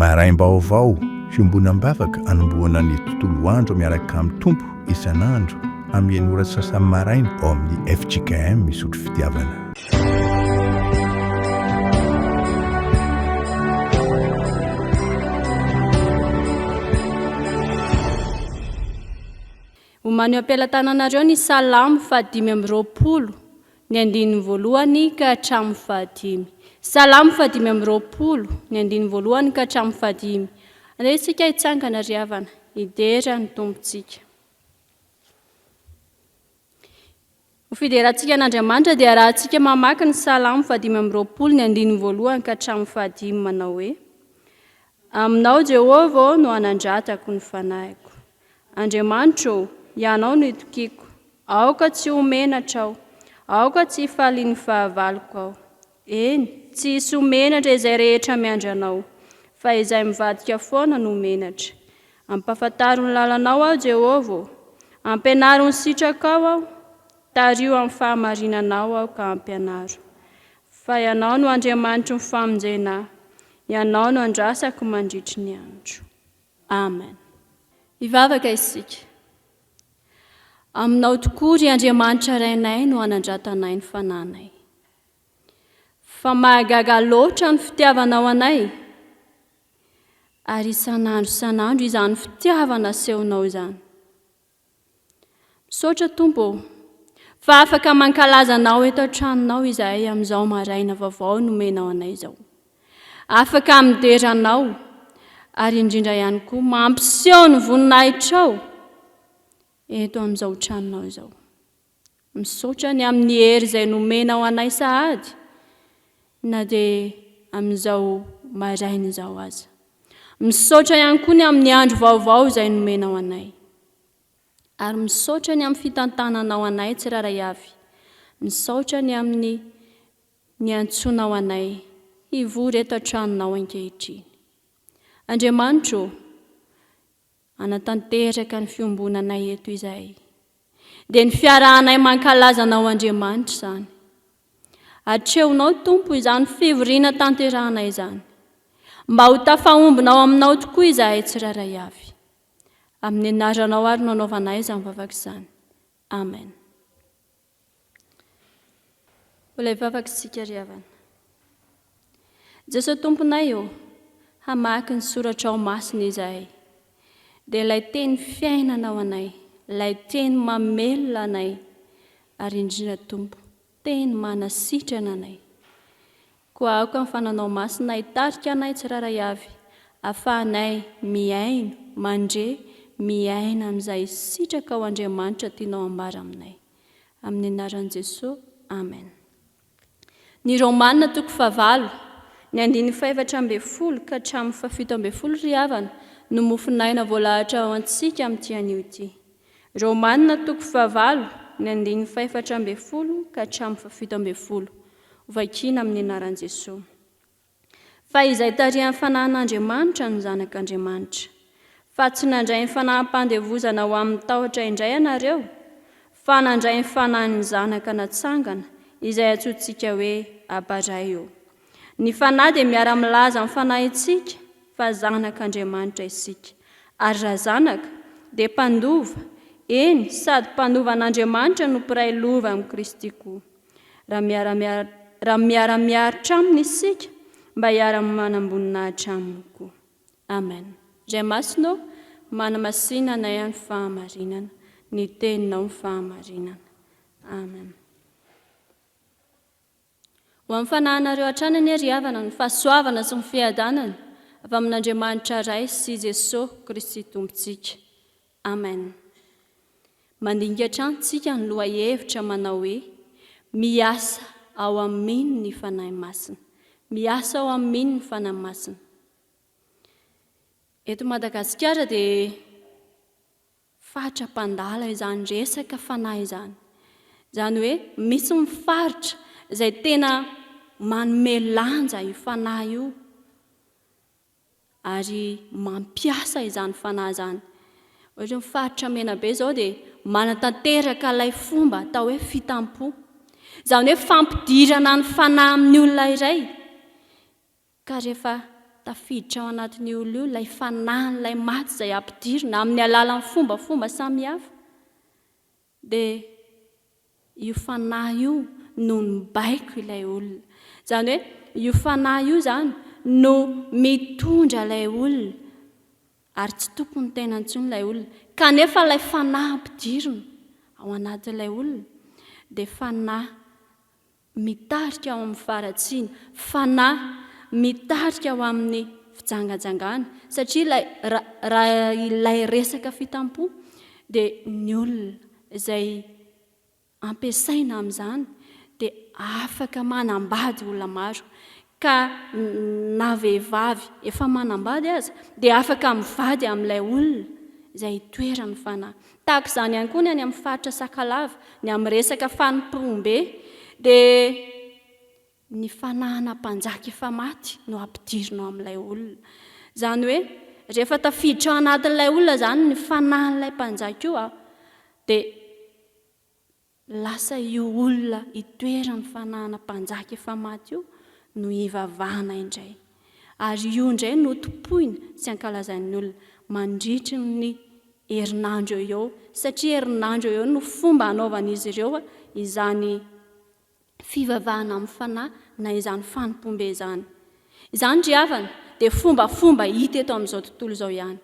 Maraim-baovao, fiombonam-bavaka anombohana ny tontolo andro miaraka amin'ny Tompo isan'andro amin'ny enina ora sy sasany maraina ao amin'ny fjkm Isotry Fitiavana. Omano eo am-pelatananareo ny Salamo fahadimy amby 20, ny andininy voalohany ka hatramin'ny fahadimy. Salamo fahadimy amby 20, ny andininy voalohany ka hatramin'ny fahadimy. Andeha isika hitsangana ry havana, hidera ny Tompontsika. Ho fiderantsika an'Andriamanitra dia arahantsika mamaky ny Salamo fahadimy amby 20, ny andininy voalohany ka hatramin'ny fahadimy manao hoe: Aminao Jehovah ô no anandratako ny fanahiko. Andriamanitro ô, Ianao no itokiako. Aoka tsy ho menatra aho. Aoka tsy hifalian'ny fahavaloko aho. Eny, tsy hisy ho menatra izay rehetra miandry Anao, fa izay mivadika foana no ho menatra. Ampahafantaro ny lalanao aho, Jehovah ô. Ampianaro ny sitrakao aho. Tariho amin'ny fahamarinanao aho ka ampianaro. Fa Ianao no Andriamanitry ny famonjena ahy. Ianao no andrasako mandritry ny andro. Amen. Hivavaka isika. Aminao tokoa, ry Andriamanitra Rainay, no anandratanay ny fananay. Fa mahagaga loatra ny fitiavanao anay, ary isan'andro isan'andro izany fitiavana asehonao izany. Misaotra Tompo ô, fa afaka mankalaza Anao eto an-tranonao izahay amin'izao maraina vaovao nomenao anay izao. Afaka midera Anao, ary indrindra ihany koa mampiseho ny voninahitrao eto amin'izao tranonao izao. Misaotra ny amin'ny hery izay nomenao anay sahady na dia amin'izao maraina izao aza. Misaotra ihany koa ny amin'ny andro vaovao izay nomenao anay. Ary misaotra ny amin'ny fitantananao anay tsirairay avy. Misaotra ny amin'ny niantsoanao anay hivory eto an-tranonao ankehitriny. Andriamanitro ô, hanatanteraka ny fiombonanay eto izahay. Dia ny fiarahanay mankalaza Anao Andriamanitra izany. Atrehonao Tompo izany fivoriana tanterahana izany. Mba ho tafaombona ao Aminao tokoa izahay tsirairay avy. Amin'ny anaranao ary no anaovanay izany vavaka izany. Amen. Mbola hivavaka isika ry havana. Jesoa Tomponay ô, hamaky ny soratrao masina izahay. Dia ilay teny fiainana ho anay, ilay teny mamelona anay, ary indrindra Tompo, teny manasitrana anay. Koa aoka ny Fananao Masina hitarika anay tsirairay avy, afahanay mihaino, mandre, miaina amin'izay sitrakao Andriamanitra tianao ambara aminay. Amin'ny anaran'i Jesoa, Amen. Ny Romana toko fahavalo, ny andininy fahefatra ambin'ny folo ka hatramin'ny fahafito ambin'ny folo ry havana no mofon'aina voalahatra ho antsika amin'ity anio ity. Romana toko fahavalo, ny andininy fahefatra ambin'ny folo ka hatramin'ny fahafito ambin'ny folo. Hovakiana amin'ny anaran'i Jesoa. Fa izay tarihan'ny Fanahin'Andriamanitra no zanak'Andriamanitra. Fa tsy nandray ny fanahim-pandevozana ho amin'ny tahotra indray ianareo, fa nandray ny fanahin'ny zanaka natsangana, izay antsointsika hoe Aba Ray ô. Ny Fanahy dia miara-milaza amin'ny fanahintsika fa zanak'Andriamanitra isika. Ary raha zanaka, dia mpandova, eny, sady mpandova an'Andriamanitra no mpiray lova amin'i Kristy koa. Raha miara-miara, raha miara-miaritra Aminy isika, mba hiara-manam-boninahitra Aminy koa. Amen. Ray Masina ô, manamasina anay amin'ny fahamarinana. Ny Teninao ny fahamarinana. Amen. Ho amin'ny fanahinareo hatrany anie ry havana ny fahasoavana sy ny fiadanana avy amin'Andriamanitra Ray sy Jesoa Kristy Tompontsika. Amen. Mandinika hatrany tsika ny lohahevitra manao hoe Miasa ao amin ny Fanahy Masina. Miasa ao amin ny Fanahy Masina. Eto Madagasikara dia faritra mpandala izany resaka fanahy izany. Izany hoe misy ny faritra izay tena manome lanja io fanahy io. ary mampiasa izany fanahy izany. Ohatra ny faritra Menabe izao dia manatanteraka ilay fomba atao hoe fitampo. Izany hoe fampidirana ny fanahy amin'ny olona iray ka rehefa. tafiditra ao anatin'io olona io ilay fanahin'ilay maty izay ampidirina amin'ny alalan'ny fombafomba samihafa, dia io fanahy io no mibaiko ilay olona. Izany hoe io fanahy io izany no mitondra ilay olona ary tsy tompon'ny tenany intsony ilay olona. Kanefa ilay fanahy ampidirina ao anatin'ilay olona dia fanahy mitarika ao amin'ny faharatsiana, fanahy mitarika ho amin'ny fijangajangana, satria ilay raha ilay resaka fitampo dia ny olona izay ampiasaina amin'izany dia afaka manambady olona maro, ka na vehivavy efa manambady aza dia afaka mivady amin'ilay olona izay itoeran'ny fanahy. Tahaka izany ihany koa ny any amin'ny faritra Sakalava, ny amin'ny resaka fanompoam-be dia ny fanahana mpanjaka efa maty no ampidirina ao amin'ilay olona. Izany hoe rehefa tafiditra ao anatin'ilay olona izany ny fanahin'ilay mpanjaka io dia Lasa io olona itoeran'ny fanahana mpanjaka efa maty io no ivavahana indray. Ary io indray no tompoina sy ankalazain'ny olona mandritry ny herinandro eo eo, satria herinandro eo eo no fomba anaovan'izy ireo izany fivavahana amin'ny fanahy na izany fanompoam-be izany. Izany ry havana dia fombafomba hita eto amin'izao tontolo izao ihany.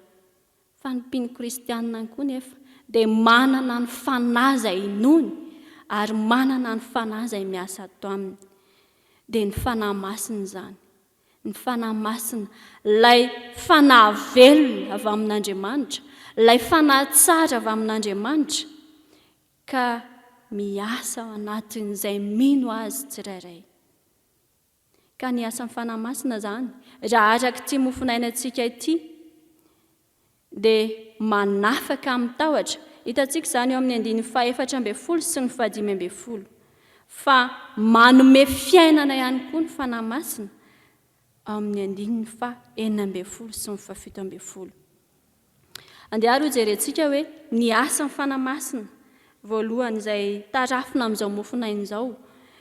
Fa ny mpino kristianina ihany koa nefa dia manana ny fanahy izay inoany ary manana ny fanahy izay miasa ato aminy. Dia ny Fanahy Masina izany. Ny Fanahy Masina, ilay Fanahy velona avy amin'Andriamanitra, ilay Fanahy tsara avy amin'Andriamanitra ka miasa ao anatin'izay mino Azy tsirairay. Ka ny asan'ny Fanahy Masina izany, raha araka ity mofonainantsika ity, dia manafaka amin'ny tahotra. Hitantsika izany eo amin'ny andininy faha-14 sy ny faha-15. Fa manome fiainana ihany koa ny Fanahy Masina ao amin'ny andininy faha-16 sy ny faha-17. Andeha ary hojerentsika hoe ny asan'ny Fanahy Masina voalohany izay tarafina amin'izao mofonaina izao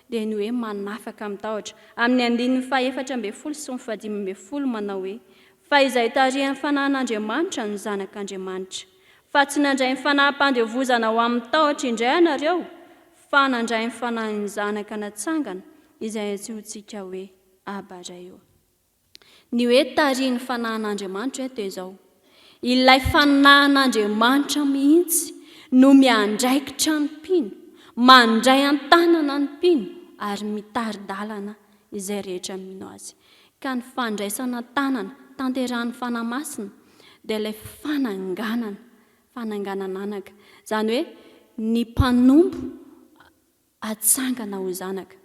dia ny hoe manafaka amin'ny tahotra. Amin'ny andininy faha-14 sy ny faha-15 manao hoe, Fa izay tarihan'ny Fanahin'Andriamanitra no zanak'Andriamanitra. Fa tsy nandray ny fanahim-pandevozana ho amin'ny tahotra indray ianareo, fa nandray ny fanahin'ny zanaka natsangana, izay antsointsika hoe Aba Ray ô. Ny hoe tarihin'ny Fanahin'Andriamanitra eto dia izao, ilay Fanahin'Andriamanitra mihitsy no miandraikitra ny mpino, mandray an-tanana ny mpino ary mitari-dalana izay rehetra mino Azy. Ka ny fandraisana an-tanana tanterahin'ny Fanahy Masina dia ilay fananganana, fananganan'anaka. Izany hoe ny mpanompo atsangana ho zanaka.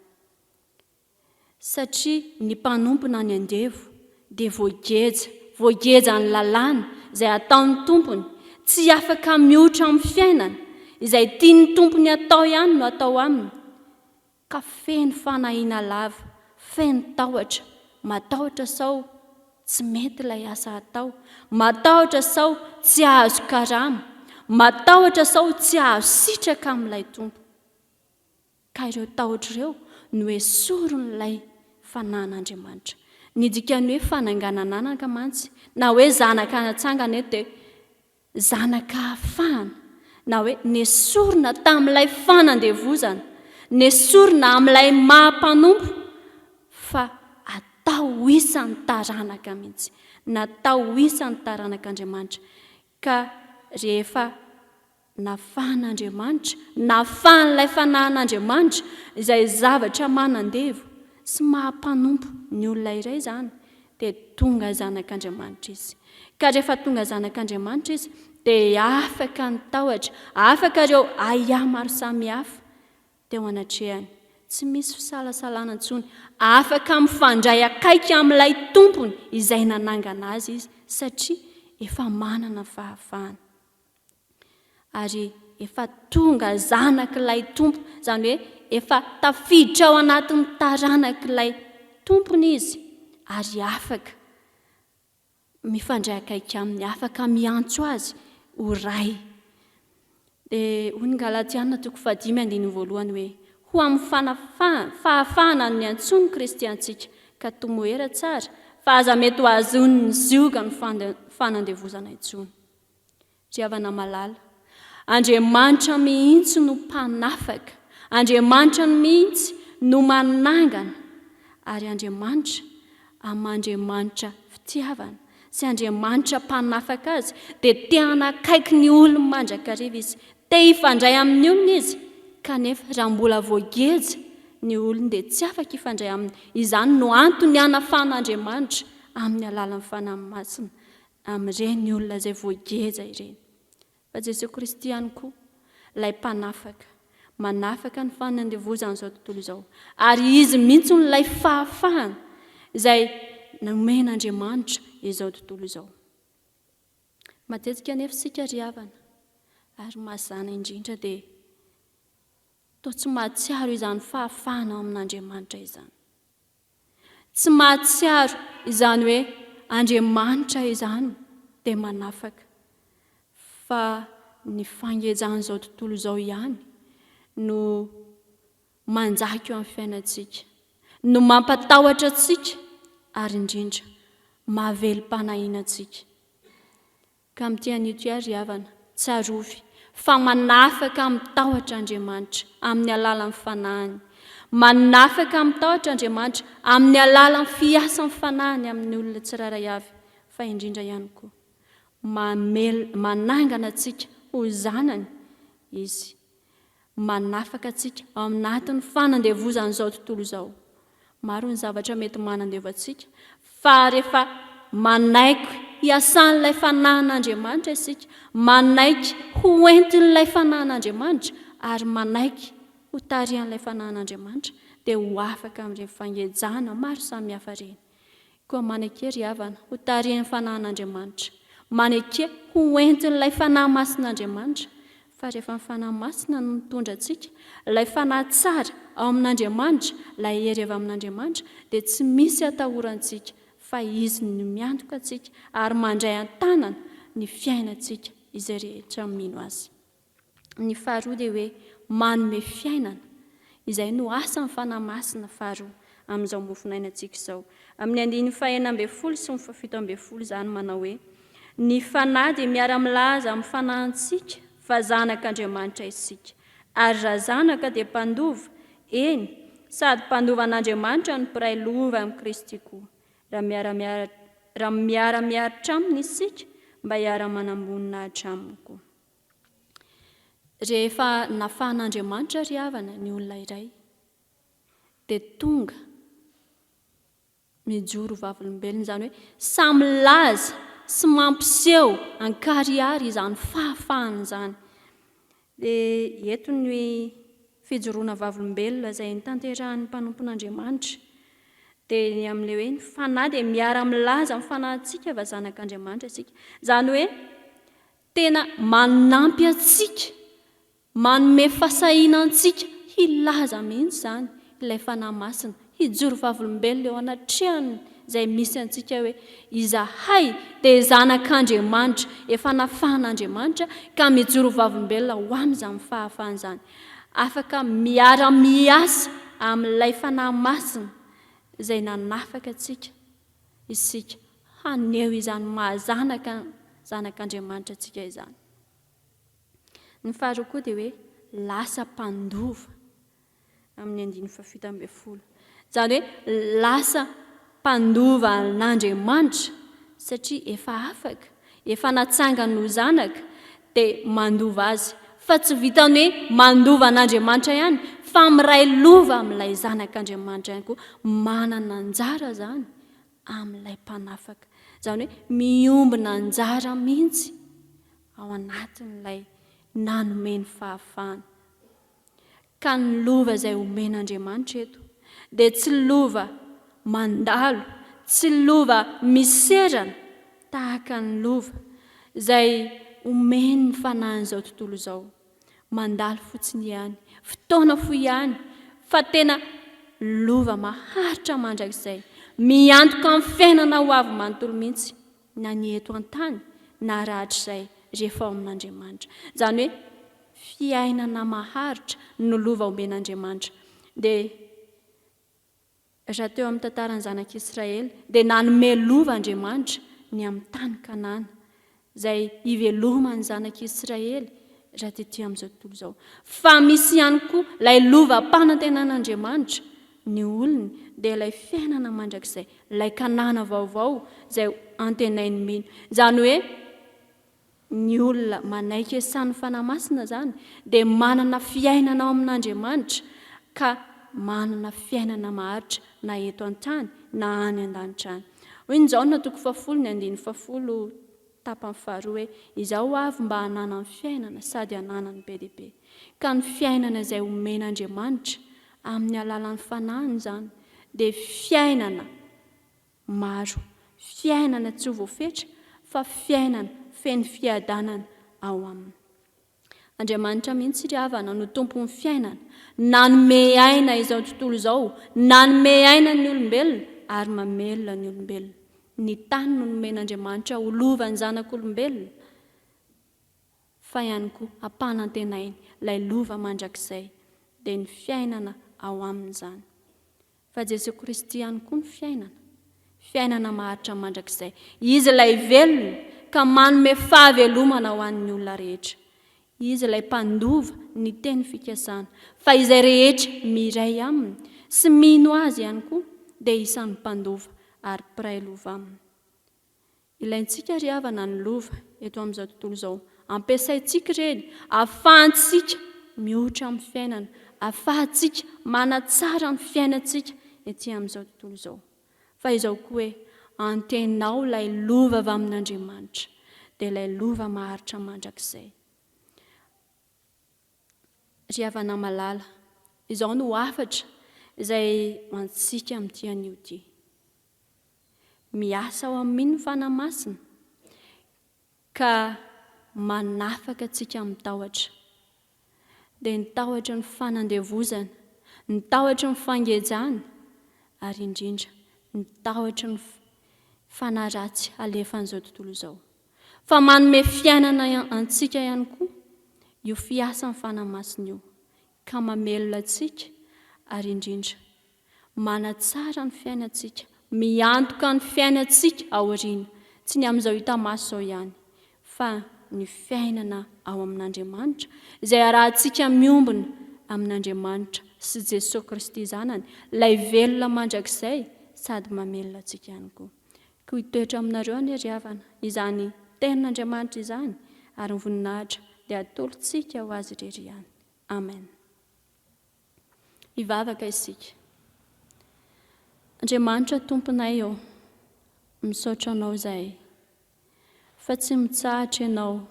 Satria ny mpanompo na ny andevo dia voageja, voagejan'ny lalàna izay ataon'ny tompony, tsy afaka mihoitra amin'ny fiainana, izay tian'ny tompony atao ihany no atao aminy, ka feno fanahiana lava, feno tahotra, matahotra sao tsy mety ilay asa atao, matahotra sao tsy hahazo karama, matahotra sao tsy hahazo sitraka amin'ilay tompo. Ka ireo tahotra ireo no esorin'ilay Fanahin'Andriamanitra. Ny dikan'ny hoe fananganan'anaka mantsy, na hoe zanaka natsangana eto dia zanaka ahafahana, na hoe nesorina tamin'ilay fanandevozana, nesorina amin'ilay maha mpanompo fa atao ho isan'ny taranaka mihitsy, natao ho isan'ny taranak'Andriamanitra. Ka rehefa Nafahan'Andriamanitra, nafahan'ilay Fanahin'Andriamanitra izay zavatra manandevo sy maha-mpanompo ny olona iray izany, dia tonga zanak'Andriamanitra izy. Ka rehefa tonga zanak'Andriamanitra izy, dia afaka ny tahotra, afaka ireo ahiahy maro samihafa teo anatrehany. Tsy misy fisalasalana intsony, afaka mifandray akaiky amin'ilay Tompony izay nanangana azy izy, satria efa manana fahafahana. Ary efa tonga zanak'ilay Tompo, izany hoe efa tafiditra ao anatin'ny taranak'ilay Tompony izy, ary afaka mifandray akaiky aminy, afaka miantso azy ho Ray. Dia hoy ny Galatiana toko fahadimy andininy voalohany hoe, Ho amin'ny fanafahana, fahafahana no niantsoan'i Kristy antsika, ka tomoera tsara, Fa aza mety ho azon'ny ziogan'ny fanandevozana intsony. Ry havana malala, Andriamanitra mihitsy no mpanafaka, Andriamanitra mihitsy no manangana, ary Andriamanitra, amin'ny Andriamanitra fitiavana sy Andriamanitra mpanafaka azy, dia te hanakaiky ny olony mandrakariva Izy, te hifandray amin'ny olony Izy, kanefa raha mbola voageja ny olony dia tsy afaka hifandray aminy. Izany no antony hanafahan'Andriamanitra amin'ny alalan'ny Fanahy Masina amin'ireny olona izay voageja ireny. Fa Jesoa Kristy ihany koa, ilay Mpanafaka, manafaka ny fanandevozan'izao tontolo izao. Ary Izy mihitsy no ilay fahafahana izay nomen'Andriamanitra izao tontolo izao. Matetika anefa isika ry havana, ary mazàna indrindra dia toa tsy mahatsiaro izany fahafahana ao amin'Andriamanitra izany. Tsy mahatsiaro izany hoe Andriamanitra izany dia manafaka, fa ny fangejan'izao tontolo izao ihany no manjaka eo amin'ny fiainantsika, no mampatahotra antsika ary indrindra mahavelom-panahiana antsika. Ka amin'ity anio ity ary ry havana, tsarovy fa manafaka amin'ny tahotra Andriamanitra amin'ny alalan'ny Fanahiny. Manafaka amin'ny tahotra Andriamanitra amin'ny alalan'ny fiasan'ny Fanahiny amin'ny olona tsirairay avy, fa indrindra ihany koa, mamel, manangana antsika ho zanany Izy. Manafaka antsika ao anatin'ny fanandevozan'izao tontolo izao. Maro ny zavatra mety manandevo antsika, fa rehefa manaiky hiasan'ilay Fanahin'Andriamanitra isika, manaiky ho entin'ilay Fanahin'Andriamanitra, ary manaiky ho tarihan'ilay Fanahin'Andriamanitra, dia ho afaka amin'ireny fangejana maro samihafa ireny. Koa maneke ry havana, ho tarihin'ny Fanahin'Andriamanitra. Maneke ho entin'ilay Fanahy Masin'Andriamanitra. Fa rehefa ny Fanahy Masina no mitondra antsika, ilay Fanahy tsara ao amin'Andriamanitra, ilay hery avy amin'Andriamanitra, dia tsy misy atahorantsika fa Izy no miantoka antsika ary mandray an-tanana ny fiainantsika izay rehetra mino Azy. Ny faharoa dia hoe manome fiainana. Izay no asan'ny Fanahy Masina faharoa amin'izao mofonainantsika izao. Amin'ny andininy faha-16 sy ny faha-17 izany manao hoe, Ny Fanahy dia miara-milaza amin'ny fanahintsika fa zanak'Andriamanitra isika. Ary raha zanaka dia mpandova, eny, sady mpandova an'Andriamanitra no mpiray lova amin'i Kristy koa. Raha miara-miaritra aminy isika mba hiara-manam-boninahitra aminy koa. Rehefa nafahan'Andriamanitra ry havana ny olona iray, dia tonga mijoro vavolombelona, izany hoe samy milaza sy mampiseho an-karihary izany fahafahana izany. Dia eto ny fijoroana vavolombelona izay notanterahin'ny mpanompon'Andriamanitra, dia ny amin'ilay hoe ny fanahy dia miara-milaza amin'ny fanahintsika fa zanak'Andriamanitra isika. Izany hoe Tena manampy antsika, manome fahasahiana antsika hilaza mihitsy izany ilay Fanahy Masina, hijoro vavolombelona eo anatrehany izay misy antsika hoe izahay dia zanak'Andriamanitra, efa nafahan'Andriamanitra ka mijoro vavolombelona ho amin'izany fahafahana izany. Afaka miara-miasa amin'ilay Fanahy Masina izay nanafaka antsika isika haneho izany maha zanaka zanak'Andriamanitra antsika izany. Ny faharoa koa dia hoe lasa mpandova amin'ny andininy faha-17. Izany hoe lasa mpandova an'Andriamanitra satria efa afaka, efa natsangany ho zanaka dia mandova azy. Fa tsy vitan'ny hoe mandova an'Andriamanitra ihany fa miray lova amin'ilay zanak'Andriamanitra ihany koa. Manana anjara izany amin'ilay mpanafaka. Izany hoe miombona anjara mihitsy ao anatin'ilay nanome ny fahafahana. Ka ny lova izay omen'Andriamanitra eto dia tsy lova mandalo, tsy lova miserana tahaka ny lova izay omen'ny fanahin'izao tontolo izao, mandalo fotsiny ihany, fotoana fohy ihany, fa tena lova maharitra mandrakizay, miantoka ny fiainana ho avy manontolo mihitsy, na ny eto an-tany na rahatrizay rehefa ao amin'Andriamanitra. Izany hoe fiainana maharitra no lova omen'Andriamanitra. Dia. Raha teo amin'ny tantaran'ny zanak'Israely, dia nanome lova Andriamanitra ny amin'ny tany Kanana, izay hiveloman'ny zanak'Israely raha tetỳ amin'izao tontolo izao. Fa misy ihany koa ilay lovam-panantenan'Andriamanitra ny olony, dia ilay fiainana mandrakizay, ilay Kanana vaovao izay antenain'ny mino. Izany hoe ny olona manaiky esan'ny Fanahy Masina izany dia manana fiainana ao amin'Andriamanitra ka manana fiainana maharitra na eto an-tany na any an-danitra any. Hoy ny Jaona toko fahafolo ny andininy fahafolo tapany faharoa hoe, Izaho avy mba hananany fiainana sady hananany be dia be. Ka ny fiainana izay omen'Andriamanitra amin'ny alalan'ny Fanahiny izany dia fiainana maro, fiainana tsy ho voafetra fa fiainana feno fiadanana ao aminy. Andriamanitra mihitsy ry havana no tompon'ny fiainana, nanome aina izao tontolo izao, nanome aina ny olombelona ary mamelona ny olombelona. Ny tany no nomen'Andriamanitra ho lovan'ny zanak'olombelona fa ihany koa ampanantenainy ilay lova mandrakizay dia ny fiainana ao aminy izany. Fa Jesoa Kristy ihany koa no fiainana, fiainana maharitra mandrakizay. Izy ilay velona ka manome fahavelomana ho an'ny olona rehetra. Izy ilay mpandova ny teny fikasana. Fa izay rehetra miray Aminy sy mino Azy ihany koa dia isan'ny mpandova ary mpiray lova Aminy. Ilaintsika ry havana ny lova eto amin'izao tontolo izao. Ampiasaintsika ireny ahafahantsika mihoitra amin'ny fiainana, ahafahantsika manatsara ny fiainantsika ety amin'izao tontolo izao. Fa izao koa hoe, antenao ilay lova avy amin'Andriamanitra, dia ilay lova maharitra mandrakizay. Ry havana malala, izao no hafatra izay ho antsika amin'ity anio ity. Miasa ao amin ny Fanahy Masina ka manafaka antsika amin'ny tahotra. Dia ny tahotry ny fanandevozana, ny tahotry ny fangejana ary indrindra ny tahotry ny fanahy ratsy alefan'izao tontolo izao. Fa manome fiainana antsika ihany koa io fiasan'ny Fanahy Masina io ka mamelona antsika ary indrindra manatsara ny fiainantsika, miantoka ny fiainantsika aoriana, tsy ny amin'izao hita maso izao ihany, fa ny fiainana ao amin'Andriamanitra, izay arahantsika miombona amin'Andriamanitra sy Jesoa Kristy Zanany, ilay velona mandrakizay sady mamelona antsika ihany koa. Koa hitoetra aminareo anie ry havana izany Tenin'Andriamanitra izany, ary ny voninahitra dia atolotsika ho Azy irery ihany. Amen. Hivavaka isika. Andriamanitra Tomponay ô, misaotra Anao izahay fa tsy mitsahatra Ianao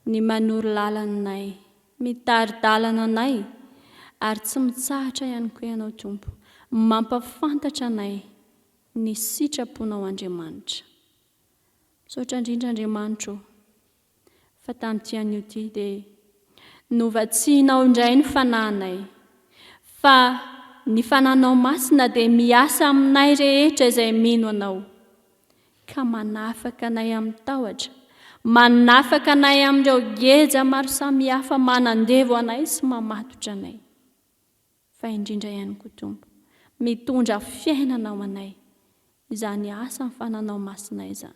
ny manoro lalana anay, mitari-dalana anay ary tsy mitsahatra ihany koa Ianao Tompo mampafantatra anay ny sitraponao Andriamanitra. Misaotra indrindra Andriamanitra ô. Fa tamin'ity anio ity dia novatsianao indray ny fanahinay, fa ny Fanahinao Masina dia miasa aminay rehetra izay mino Anao, ka manafaka anay amin'ny tahotra, manafaka anay amin'ireo geja maro samihafa manandevo anay sy mamatotra anay. Fa indrindra ihany koa Tompo, mitondra fiainana ho anay izany asa ny Fananao Masina izany,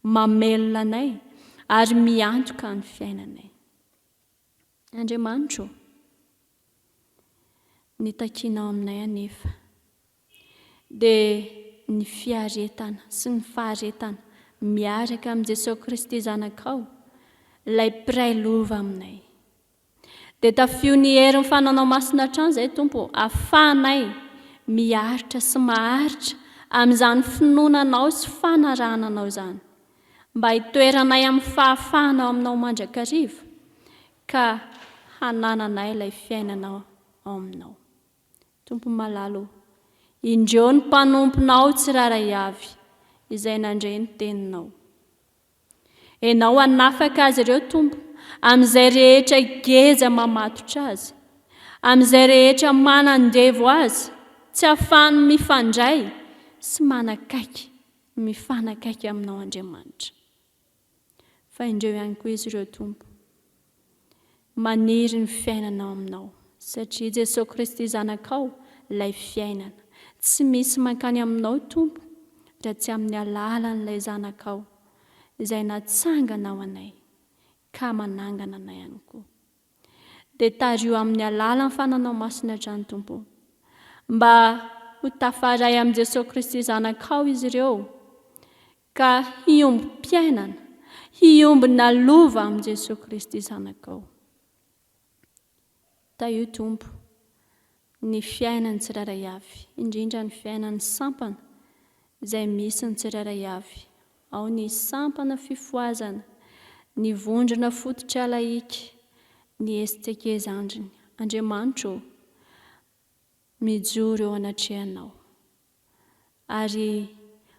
mamelona anay ary miantoka ny fiainanay. Andriamanitra ô, ny takianao aminay anefa dia ny fiaretana sy ny faharetana miaraka amin'i Jesoa Kristy Zanakao, ilay mpiray lova aminay. Dia tafio ny herin'ny Fananao Masina hatrany izay Tompo ô, ahafahanay miaritra sy maharitra amin'izany finoana Anao sy fanarahana Anao izany, mba hitoeranay amin'ny fahafahana ao Aminao mandrakariva, ka hanananay ilay fiainana ao Aminao. Tompo malala ô, indreo ny mpanomponao tsirairay avy izay nandre ny Teninao. Ianao hanafaka azy ireo, Tompo, amin'izay rehetra geja mamatotra azy, amin'izay rehetra manandevo azy, tsy ahafahany mifandray sy manakaiky, mifanakaiky Aminao, Andriamanitra. Fa indreo ihany koa izy ireo, Tompo. Maniry ny fiainana ao Aminao, satria Jesoa Kristy Zanakao ilay fiainana. Tsy misy mankany Aminao, Tompo, raha tsy amin'ny alalan'ilay Zanakao, izay natsanganao anay, ka manangana anay ihany koa. Dia tariho amin'ny alalan'ny Fananao Masina hatrany, Tompo ô, mba ho tafaray amin'i Jesoa Kristy Zanakao izy ireo, ka hiombom-piainana, hiombona lova amin'i Jesoa Kristy Zanakao. Tahio Tompo ny fiainan'ny tsirairay avy, indrindra ny fiainan'ny sampana izay misy ny tsirairay avy. Ao ny sampana fifohazana, ny vondrona fototra laika, ny STK zandriny. Andriamanitra ô, mijoro eo anatrehanao. ary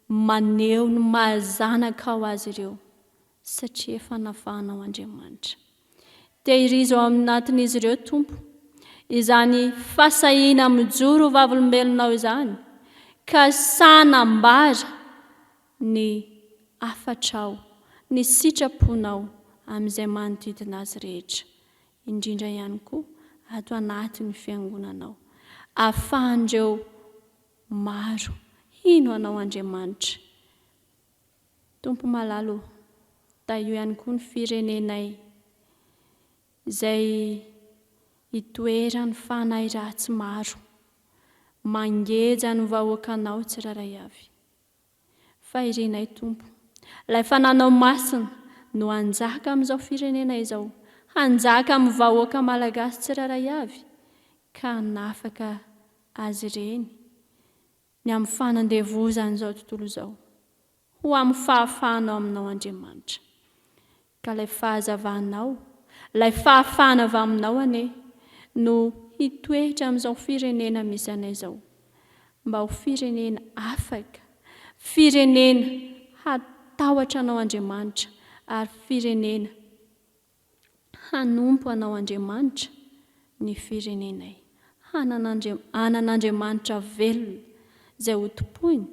maneho ny maha zanakao azy ireo satria efa nafahanao Andriamanitra. Tehirizo ao anatin'izy ireo Tompo izany fasahiana mijoro ho vavolombelonao izany ka sahy nambara ny hafatrao, ny sitraponao amin'izay manodidina azy rehetra, indrindra ihany koa ato anatin'ny fiangonanao. Ahafahan'ireo Maro hino Anao Andriamanitra. Tompo malala o, tahio ihany koa ny firenenay izay itoeran'ny fanahy ratsy maro mangeja ny vahoakanao tsirairay avy. Fa irinay Tompo, ilay Fananao Masina no hanjaka amin'izao firenena izao, hanjaka amin'ny vahoaka Malagasy tsirairay avy ka hanafaka azy ireny ny amin'ny fanandevozan'izao tontolo izao ho amin'ny fahafahanao aminao Andriamanitra. Ka ilay fahazavanao, ilay fahafahana avy aminao anie no hitoetra amin'izao firenena misy anay izao, mba ho firenena afaka, firenena hatahotra anao Andriamanitra ary firenena hanompo anao Andriamanitra ny firenenay. Hanana an'Andriamanitra velona izay hotompoiny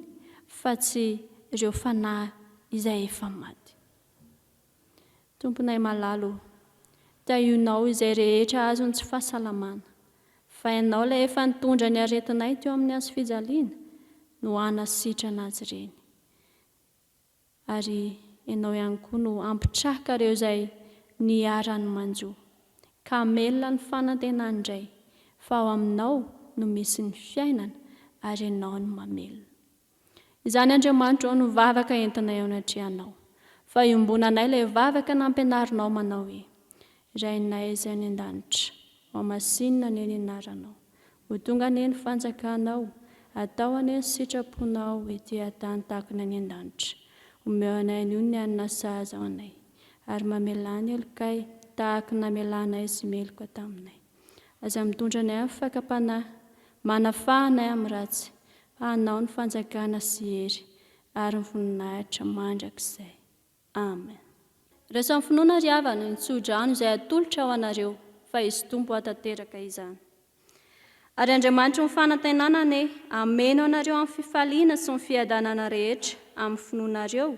fa tsy ireo fanahy izay efa maty. Tomponay malala o, tahionao izay rehetra azon'ny tsy fahasalamana, fa Ianao ilay efa nitondra ny aretinay teo amin'ny hazo fijaliana no hanasitrana azy ireny. Ary Ianao ihany koa no hampitraka ireo izay niharan'ny manjo, ka hamelona ny fanantenany indray, fa ao Aminao no misy ny fiainana ary Ianao no mamelona. Izany Andriamanitra ô no vavaka entinay eo anatrehanao, fa iombonanay ilay vavaka nampianarinao manao hoe, Rainay izay any an-danitra, hohamasinina anie ny anaranao, ho tonga anie ny fanjakanao, atao anie ny sitraponao ety an-tany tahaka ny any an-danitra. Omeo anay anio ny hanina sahaza ho anay, ary mamelà ny helokay tahaka ny namelanay izay meloka taminay. Aza mitondra anay amin'ny fakam-panahy, manafaha anay amin'ny ratsy, fa Anao ny fanjakana sy hery ary ny voninahitra mandrakizay. Amen. Raiso amin'ny finoana ry havana ny tso-drano izay atolotra ho anareo fa Izy Tompo hahatanteraka izany. Ary Andriamanitry ny fanantenana anie hameno anareo amin'ny fifaliana sy ny fiadanana rehetra amin'ny finoanareo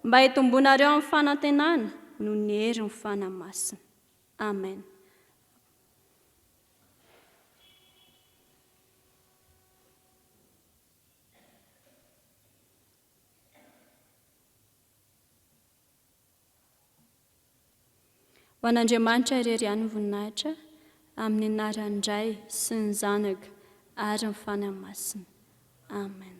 mba hitombonareo amin'ny fanantenana noho ny herin'ny Fanahy Masina. Amen. Ho an'Andriamanitra irery ihany ny voninahitra, amin'ny anaran'ny Ray sy ny Zanaka ary ny Fanahy Masina. Amen.